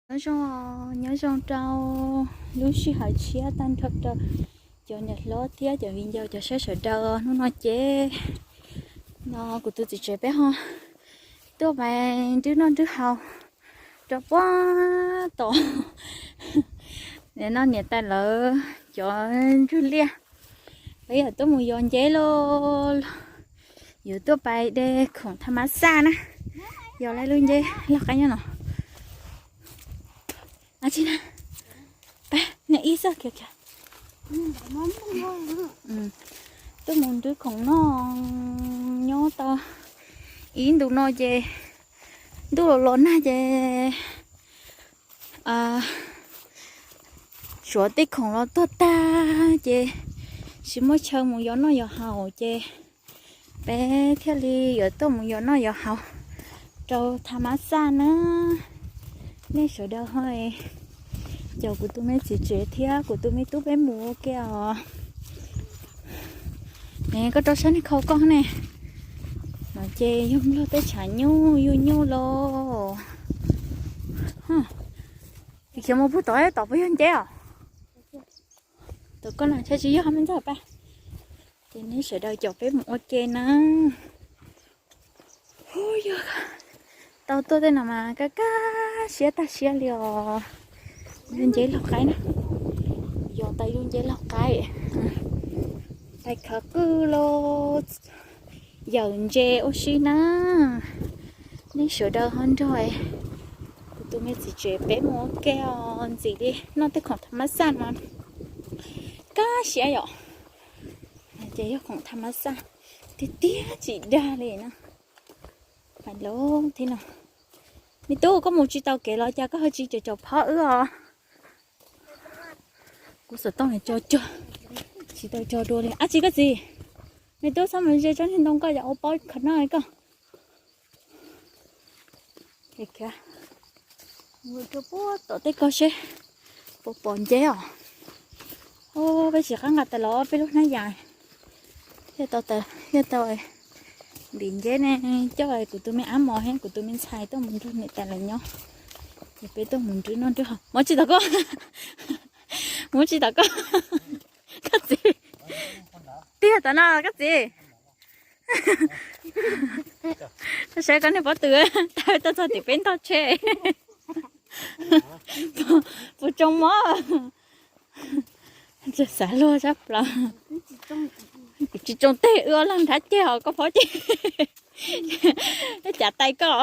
Nyob zoo, nyob zoo rau lub sij hawm tshiab tag nrho rau cov niam hlob thiab cov viv ncaus cov saib sawv daws. Hnub no ces no kuv tus txiv tsev peb ho tuaj pais nrhiav noj nrhiav haus rau puag tom niam no niam tais lawv cov ntsuag liaj. Peb yuav tuaj mus yos nceb los yuav tuaj pais de khoom tha mab xaj na. Yos lawv lub nceb loj qab nyob no. Ab tsi na, pab niam ib xoj kiag kiag. Tuaj mus nrhiav khoom noj nyob tau ib ntus no ces ntuj los los nag ces suav tej khoom los tuag tag ces tsis muaj chaw mus yos noj yos haus ces peb thiaj li yuav tuaj mus yos noj yos haus rau tha mab xaj na. Nej sawv daws ho caum kuv tus me txiv tsev thiab kuv tus me tub peb mus ua ke os. Ne koj rau sab nej khau koj ne. No ces yog nplog tej tshav nyuj yug nyuj los. Khiav mus puag tom tom puas yog nceb os? Tom koj no ntshai tsis yog me ntxawg pab. Ces nej sawv daws caum peb mus ua ke na. Hu yog tau tuaj tej no mas kaj kaj siab tag siab li os. Yug nceb laug qaib na. Yog tau yug nceb laug qaib, tais khawv qwj los yawm ntse ua si na. Nej sawv daws ho nrog kuv tus me txiv tsev peb mus ua ke os. Ntxim li noj tej khoom tha mab xaj mas kaj siab yom. Ces yog khoom tha mab xaj tiag tiag tsis dag li na. Pais lawm thiab no. Me tub, koj mus tsis tau kev los cas koj ho tsis caum caum phob wb os? Kuv xov tooj cog cog tsis tau cog dua li. Ab tsi koj txiv, me tub txhob mus ze tsob niag ntoo koj yog ua paub kho noj koj. Tom tej ko seb puas pom nceb os. Peb tsis qab nqa tas los peb lub hnab yas thiaj tau, thiaj tau ntim nceb ne. Coj kuv tus me ab mos thiab kuv tus me ntxhais tuaj mus nrog niam tais lawv nyob. Ces peb tuaj mus nrhiav noj nrhiav haus. Mus tsis tau koj, mus tsis tau koj, koj txiv. Tiag tas no koj txiv. Saib koj niag pob tw tawg tuaj txog tim peb ntog tsheb. Puas tsoo mob? Xav luag sab plaws. Kuv tsis tsoo teg, wb ob leeg nrhab ceg hos koj phob ceg. Cav tais koj.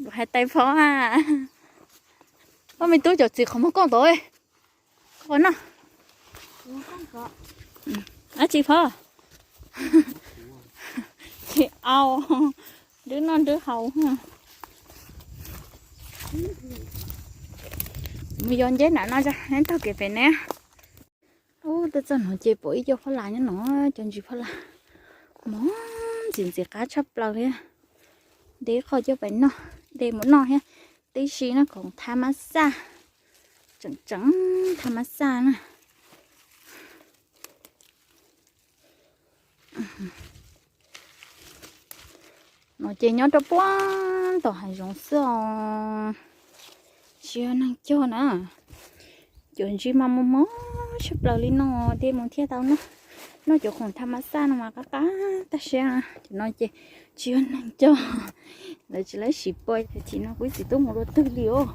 Kuv hais tais phob a. Ob me tub, cov txiv qhov muag koj ntawd, koj noj. Ab tsi phob. Tsis au, nrhiav noj nrhiav haus. Mus yos nceb nram no, neb taug kev pem ne. Ub, tuaj txog no ces pom ib co phob las nyob no, cov ntsis phob las mos ntxim ntxim qab tshaj plaws li. De ib qho coj pais noj, de mus noj thiab. Tib si no khoom tha mab xaj, tseem tseem tha mab xaj na. No ces nyob rau puag tom hav zoov xwb os. Tsis yog neeg cog na. Cov ntsis mas mos mos tshaj plaws li no, de mus thiaj tau noj. Noj cov khoom tha mab xaj no mas qab qab tag siab. Cov no ces tsis yog neeg cog, lawv tsis laib sim pua. Tam sim no kuv ib txiv tub mus dua twg li os.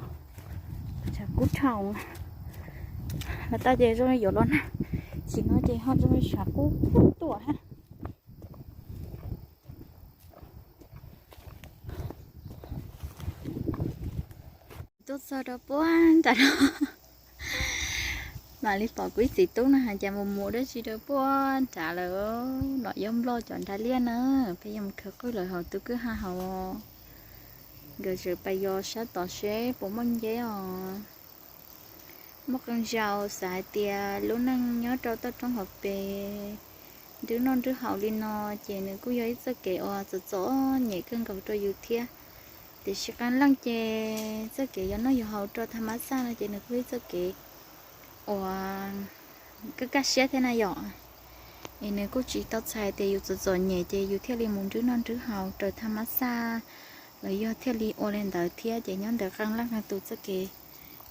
Tshav kub dhau. Los tau ces zoo li yuav los nag, tam sim no ces ho zoo li tshav kub tuaj thiab. Tuaj txog rau puag nram no, mam li pom kuv ib txiv tub no hais tias mus mus dab tsi rau puag nrad lawm. No yog nplog cov nrad liaj na, peb yuav mus khawv qwj lawm hauv tus kwj ha hauv. Nkawd tseem pais yos sab tod seb puas muaj nceb os. Muaj qee zaus xav hais tias lub neej nyob rau toj roob hauv pes, nrhiav noj nrhiav haus li no, ces nws kuj yog ib txoj kev uas txom txom nyem kawg nkaus rau yus thiab. Tiam sis qee leej ces txoj kev yos noj yos haus rau tha mab xaj no ces nws kuj ib txoj kev uas kaj kaj siab thiab na yom. Es nws kuj tsis tau txhais tias yus txom txom nyem ces yus thiaj li mus nrhiav noj nrhiav haus raws tha mab xaj Los yog thiaj li ua li ntawd thiab ces nyob ntawm qee leej qee tus txoj kev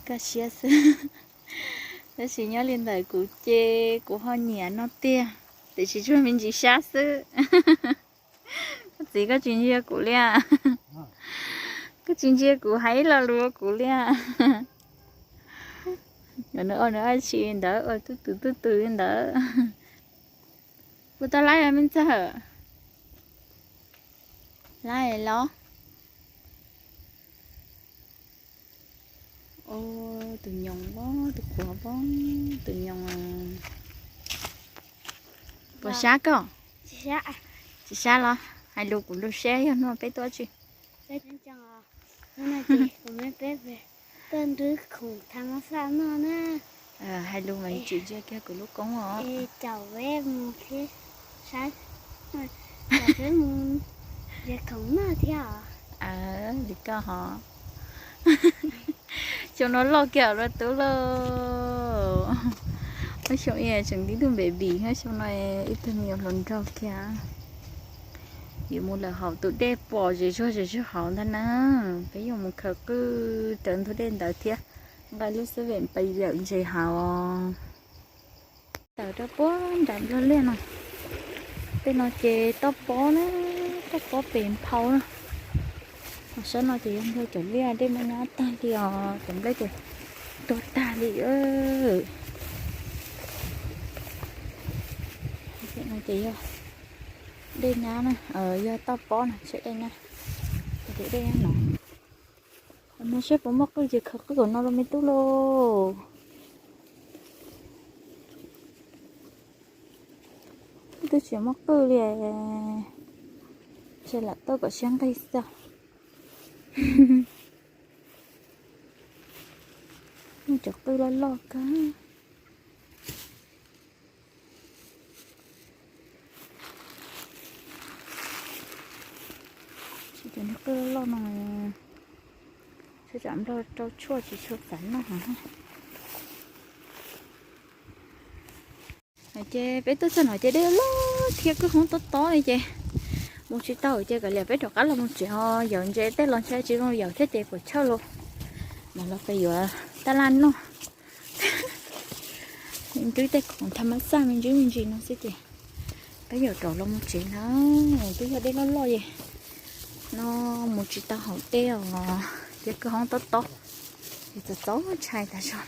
kaj siab xwb. Tab sis nyob li ntawm kuv ces kuv ho nyiam no tiag, tiam sis tsuas me ntsis sab xwb. Koj txiv, koj tsis ntsia kuv li as? Koj tsis ntsia kuv hais ib lo lus rau kuv li as? Nws ua nws dab tsi ntawd, ua tuj twm tuj twm li ntawd. Puas tau laib me ntxawg? Laib los? Tus nyoos pob, tus qhuav pob, tus nyoos. Puas sab koj? Tsis sab los? Hais lus kuv lus seb yog hnub no peb tuaj tsi. Hais lus mas tsis ntsia kiag kuv lub koob os. Li koj ho. Xyoo no loj kiag rau tub lauj. Muab xyoo ib tseem tib tug baby, muab xyoo no ib tug me nyuam hluas nraug kiag. Yuav mus lawm hauv tus dej pom zem zuag zem zuag hauv ntag na. Peb yuav mus khaws qwj raws ntug dej ntawd thiab nqa lub xab vem pais yawm ntses hauv. Tawm rau puag nram nplog liaj no. Tej no ces toj pob na, toj pob pem nphau na. Ho sab no ces yog nplog cov liaj, dej muaj nyab tag li os, cov nplej ces tuag tag li. Ces yog dej nyab na, yog toj pob no, dej nyab, dej nyab no. No seb puas muaj qwj ces khaws qwj kom no rau me tub lauj. Twb tsis muaj qwj li, ces lam tuaj kom siab nqig xwb. Muaj cov qwj loj loj kawg. Cov niag qwj loj loj no, tsam nplog rau tshuaj tsis tshua xav noj heev. Ces peb tuaj txog no ces dej loj thiab kwj hoob tob tob li ces mus tsis tau ces kav liam peb rov qab los mus tsev os. Yawm ntses tej los ntshai tsis zoo yawm thiab ces puas chawj los, mam los pem yuav taj laj noj. Nrwb tej khoom tham mas xaj me ntsis me ntsis no xwb ces peb yuav rov los mus tsev na. Twb yog dej loj loj es no mus tsis tau hauv dej os, thiab kwj hoob tob tob es txaus txaus ntshai tas zog.